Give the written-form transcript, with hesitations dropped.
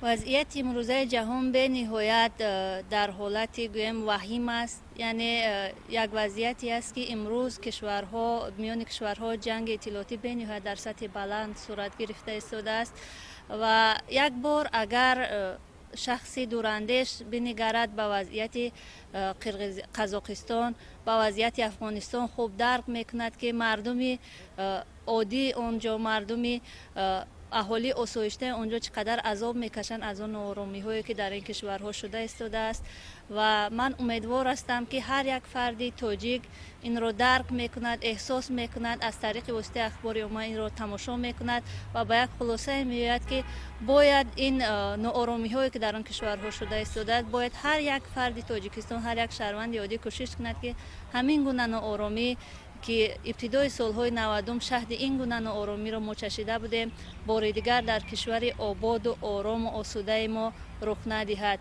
Вазъияти имрӯзаи ҷаҳон бениҳоят дар ҳолати, гӯем, ваҳим аст. Яъне як вазъияте аст, ки имрӯз кишварҳо, миёни кишварҳо ҷанги иттилоотӣ бениҳоят дар сатҳи баланд сурат гирифта истодааст. Ва як бор агар шахси дурандеш бинигарад ба вазъияти Қазоқистон, ба вазъияти Афғонистон, хуб дарк мекунад, ки мардуми оддии он ҷо, мардуми аҳолии осоиштаи он ҷо чӣ қадар азоб мекашанд аз он нооромиҳое, ки дар ин кишварҳо шуда истодааст. Ва ман умедвор ҳастам, ки ҳар як фарди тоҷик инро дарк мекунад, эҳсос мекунад, аз тариқи воситаи ахбори омма инро тамошо мекунад ва ба як хулосае меояд, ки бояд ин нооромиҳое, ки дар он кишварҳо шуда истодааст, бояд ҳар як фарди Тоҷикистон, ҳар як шаҳрванди оддӣ кӯшиш кунад, ки ҳамин гуна нооромӣ, ки ибтидои солҳои 90-ум шаҳди ин гуна нооромиро мо чашида будем, бори дигар дар кишвари ободу орому осудаи мо рух надиҳад.